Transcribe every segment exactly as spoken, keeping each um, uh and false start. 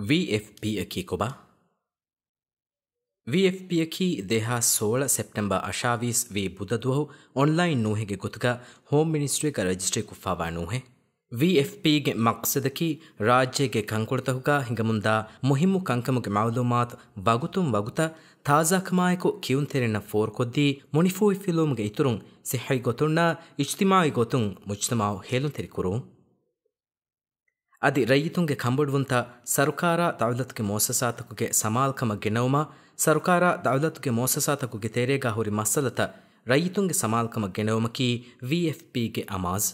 ވީއެފްޕީއަކީ ކޮބާ؟ ވީއެފްޕީއަކީ ދެހާސް ސޯޅަ ސެޕްޓެމްބަރ އަށާވީސް ވީ ބުދަ ދުވަހު އޮންލައިން ނޫހެއްގެ ގޮތުގަ ހޯމް މިނިސްޓްރީގަ ރަޖިސްޓްރީ ކޮށްފައިވާ ނޫހެއް. ވީއެފްޕީގެ މަޤްޞަދަކީ ރާއްޖޭގެ ކަންކޮޅުތަކުގަ ހިނގަމުންދާ މުހިއްމު ކަންކަމުގެ މަޢުލޫމާތު ވަގުތުން ވަގުތަށް ތާޒާކަމާއެކު ކިޔުންތެރިންނަށް ފޯރުކޮށްދީ، މުނިފޫހިފިލުވުމުގެ އިތުރުން ޞިއްޙީ ގޮތުންނާ އިޖްތިމާޢީ ގޮތުން މުޖްތަމަޢު ހޭލުންތެރިކުރުން. އަދި ރައްޔިތުންގެ ކަންބޮޑުވުންތައް ސަރުކާރާ ދައުލަތުގެ މުއައްސަސާތަކުގެ ސަމާލުކަމަށް ގެނައުމަށް، ސަރުކާރާ ދައުލަތުގެ މުއައްސަސާތަކުގެ ތެރޭގަ ހުރި މައްސަލަތައް ރައްޔިތުންގެ ސަމާލުކަމަށް ގެނައުމަކީ ވީއެފްޕީގެ އަމާޒު.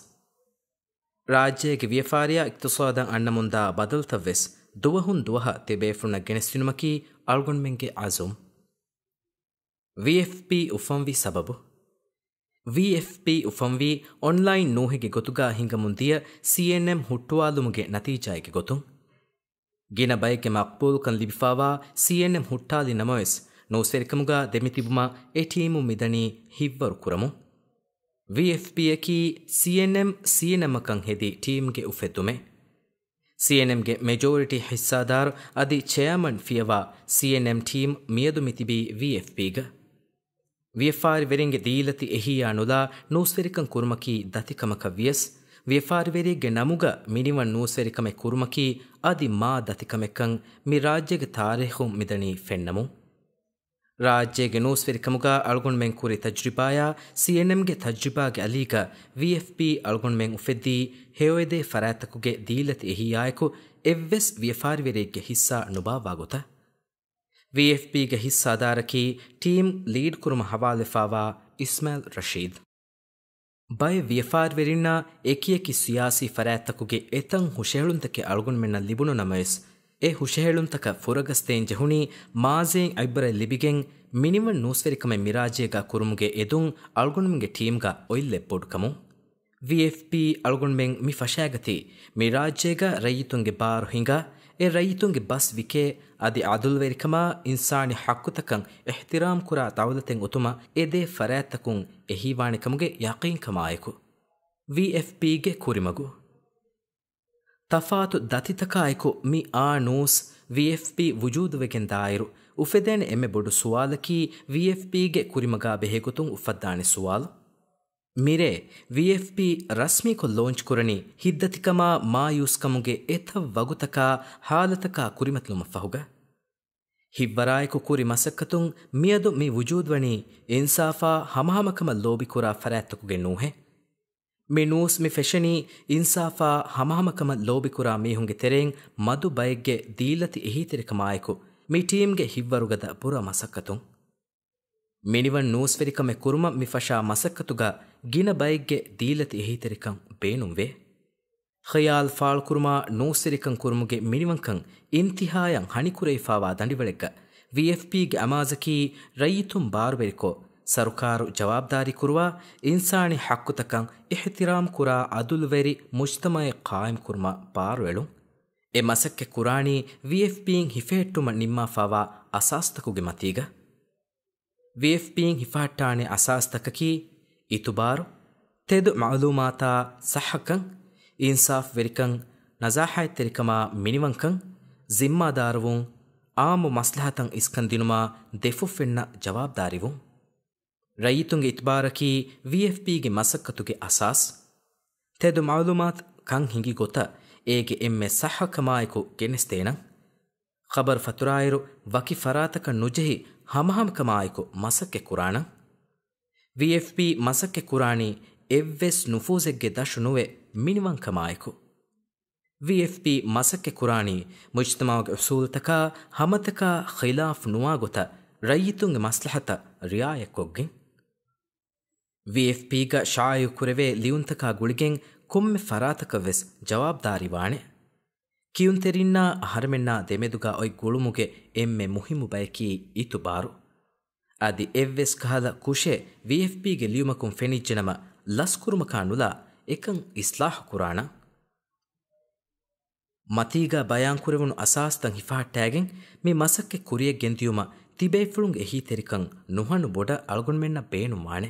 ރާއްޖޭގެ ވިޔަފާރިއާ އިޤްތިޞާދަށް އަންނަމުންދާ ބަދަލުތައްވެސް ދުވަހުން ދުވަހަށް ތިބޭފުޅުންނަށް ގެނެސްދިނުމަކީ އަޅުގަނޑުމެންގެ އަޒުމް. ވީއެފްޕީ އުފަންވި ސަބަބު. ވީއެފްޕީ އުފަންވީ އޮންލައިން ނޫހެއްގެ ގޮތުގަ ހިނގަމުންދިޔަ ސީއެންއެމް ހުއްޓުވާލުމުގެ ނަތީޖާއެއްގެ ގޮތުން. ގިނަ ބައެއްގެ މަޤްބޫލުކަން ލިބިފައިވާ ސީއެންއެމް ހުއްޓާލި ނަމަވެސް، ނޫސްވެރިކަމުގަ ދެމިތިބުމަށް އެ ޓީމުން މިދަނީ ހިއްވަރު ކުރަމުން. ވީއެފްޕީއަކީ ސީއެންއެމް ސީއެންއެމްއަކަށް ހެދި ޓީމްގެ އުފެއްދުމެއް. ސީއެންއެމްގެ މެޖޯރިޓީ ހިއްސާދާރު އަދި ޗެއާމަން ފިޔަވާ ސީއެންއެމް ޓީމް މިއަދު މިތިބީ ވީއެފްޕީގަ. ވިޔަފާރިވެރިންގެ ދީލަތި އެހީއާ ނުލާ ނޫސްވެރިކަން ކުރުމަކީ ދަތިކަމަކަށް ވިޔަސް، ވިޔަފާރިވެރިއެއްގެ ނަމުގަ މިނިވަން ނޫސްވެރިކަމެއް ކުރުމަކީ އަދި މާ ދަތިކަމެއްކަން މި ރާއްޖޭގެ ތާރީޚުން މިދަނީ ފެންނަމުން. ރާއްޖޭގެ ނޫސްވެރިކަމުގަ އަޅުގަނޑުމެން ކުރި ތަޖްރިބާޔާ ސީއެންއެމްގެ ތަޖްރިބާގެ އަލީގަ ވީއެފްޕީ އަޅުގަނޑުމެން އުފެއްދީ ހެޔޮއެދޭ ފަރާތްތަކުގެ ދީލަތި އެހީއާއެކު އެއްވެސް ވިޔަފާރިވެރިއެއްގެ ހިއްސާ ނުބާއްވާ ގޮތަށް. ވީއެފްޕީގެ ހިއްސާދާރަކީ ޓީމް ލީޑް ކުރުމަށް ހަވާލުވެފައިވާ އިސްމާއިލް ރަޝީދު. ބައެއް ވިޔަފާރިވެރިންނާ އެކިއެކި ސިޔާސީ ފަރާތްތަކުގެ އެތައް ހުށަހެޅުންތަކެއް އަޅުގަނޑުމެންނަށް ލިބުނު ނަމަވެސް، އެ ހުށަހެޅުންތަކަށް ފުރަގަސްދޭން ޖެހުނީ މާޒޭން އަތްބަރައެއް ލިބިގެން މިނިވަން ނޫސްވެރިކަމެއް މިރާއްޖޭގަ ކުރުމުގެ އެދުން އަޅުގަނޑުމެންގެ ޓީމްގަ އޮތްލެއް ބޮޑުކަމުން. ވީއެފްޕީ އަޅުގަނޑުމެން މި ފަށާގަތީ، މި ރާއްޖޭގަ ރައްޔިތުންގެ ބާރު ހިނގާ، އެ ރައްޔިތުންގެ ބަސް ވިކޭ، އަދި އަދުލުވެރިކަމާ އިންސާނީ ޙައްޤުތަކަށް އިޙްތިރާމް ކުރާ ދައުލަތެއް އޮތުމަށް އެދޭ ފަރާތްތަކުން އެހީވާނެ ކަމުގެ ޔަޤީންކަމާއެކު. ވީއެފްޕީގެ ކުރިމަގު. ތަފާތު ދަތިތަކާއެކު މި އާ ނޫސް ވީއެފްޕީ ވުޖޫދުވެގެން ދާއިރު، އުފެދޭނެ އެންމެ ބޮޑު ސުވާލަކީ ވީއެފްޕީގެ ކުރިމަގާ ބެހޭގޮތުން އުފައްދާނެ ސުވާލު. މިރޭ، ވީއެފްޕީ ރަސްމީކޮށް ލޯންޗް ކުރަނީ ހިތްދަތިކަމާ މާޔޫސްކަމުގެ އެތައް ވަގުތަކާ ހާލަތަކާ ކުރިމަތިލުމަށް ފަހުގަ. ހިތްވަރާއެކު ކުރި މަސައްކަތުން މިއަދު މި ވުޖޫދުވަނީ އިންސާފާ ހަމަހަމަކަމަށް ލޯބިކުރާ ފަރާތްތަކުގެ ނޫހެއް. މި ނޫސް މި ފެށެނީ އިންސާފާ ހަމަހަމަކަމަށް ލޯބިކުރާ މީހުންގެ ތެރެއިން މަދު ބައެއްގެ ދީލަތި އެހީތެރިކަމާއެކު މި ޓީމްގެ ހިތްވަރުގަދަ ބުރަ މަސައްކަތުން. މިނިވަން ނޫސްވެރިކަމެއް ކުރުމަށް މި ފަށާ މަސައްކަތުގަ ގިނަ ބައެއްގެ ދީލަތި އެހީތެރިކަން ބޭނުންވޭ. ޚިޔާލު ފާޅުކުރުމާ ނޫސްވެރިކަން ކުރުމުގެ މިނިވަންކަން އިންތިހާޔަށް ހަނިކުރެވިފާވާ ދަނޑިވަޅެއްގަ ވީއެފްޕީގެ އަމާޒަކީ ރައްޔިތުން ބާރުވެރިކޮށް، ސަރުކާރު ޖަވާބުދާރީ ކުރުވާ، އިންސާނީ ޙައްޤުތަކަށް އިޙްތިރާމް ކުރާ އަދުލުވެރި މުޖްތަމަޢެއް ޤާއިމް ކުރުމަށް ބާރުއެޅުން. އެ މަސައްކަތް ކުރާނީ ވީއެފްޕީން ހިފެހެއްޓުމަށް ނިންމާފާވާ އަސާސްތަކުގެ މަތީގަ. ވީއެފްޕީން ހިފަހައްޓާނެ އަސާސްތަކަކީ އިތުބާރު، ތެދު މަޢުލޫމާތާ ޞައްޙަކަން، އިންސާފުވެރިކަން، ނަޒާހަތްތެރިކަމާ މިނިވަންކަން، ޒިންމާދާރުވުން، ޢާއްމު މަސްލަހަތަށް އިސްކަން ދިނުމާ ދެފުށް ފެންނަ ޖަވާބުދާރީވުން. ރައްޔިތުންގެ އިތުބާރަކީ ވީއެފްޕީގެ މަސައްކަތުގެ އަސާސް. ތެދު މަޢުލޫމާތު ކަން ހިނގި ގޮތަށް އޭގެ އެންމެ ޞައްޙަކަމާއެކު ގެނެސްދޭނަން. ޚަބަރު ފަތުރާއިރު ވަކި ފަރާތަކަށް ނުޖެހި ހަމަހަމަކަމާއެކު މަސައްކަތް ކުރާނަން. ވީއެފްޕީ މަސައްކަތް ކުރާނީ އެއްވެސް ނުފޫޒެއްގެ ދަށު ނުވެ މިނިވަންކަމާއެކު. ވީއެފްޕީ މަސައްކަތް ކުރާނީ މުޖްތަމަޢުގެ އުސޫލުތަކާ ހަމަތަކާ ޚިލާފް ނުވާ ގޮތަށް ރައްޔިތުންގެ މަސްލަހަތަށް ރިޢާޔަތްކޮށްގެން. ވީއެފްޕީގަ ޝާއިޢު ކުރެވޭ ލިޔުންތަކާ ގުޅިގެން ކޮންމެ ފަރާތަކަށް ވެސް ޖަވާބުދާރީ ވާނެ. ކިޔުންތެރިންނާ އަހަރެމެންނާ ދެމެދުގަ އޮތް ގުޅުމުގެ އެންމެ މުހިއްމު ބަޔަކީ އިތުބާރު. އަދި އެއްވެސް ކަހަލަ ކުށެއް ވީއެފްޕީގެ ލިޔުމަކުން ފެނިއްޖެނަމަ ލަސްކުރުމަކާ ނުލާ އެކަން އިޞްލާޙު ކުރާނަން. މަތީގަ ބަޔާންކުރެވުނު އަސާސްތައް ހިފަހައްޓާގެން މި މަސައްކަތް ކުރިޔަށް ގެންދިޔުމަށް ތިބޭފުޅުންގެ އެހީތެރިކަން ނުހަނު ބޮޑަށް އަޅުގަނޑުމެންނަށް ބޭނުންވާނެ.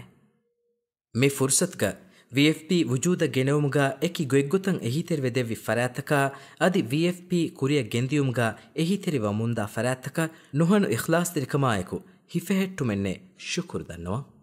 މި ފުރުޞަތުގަ ވީއެފްޕީ ވުޖޫދަށް ގެނެވުމުގަ އެކި ގޮތްގޮތަށް އެހީތެރިވެދެއްވި ފަރާތްތަކާ އަދި ވީއެފްޕީ ކުރިއަށް ގެންދިޔުމުގަ އެހީތެރިވަމުންދާ ފަރާތްތަކަށް ނުހަނު އިޚްލާޞްތެރިކަމާއެކު ހިފެހެއްޓުމެއްނެއް. ޝުކުރު ދަންނަވަން.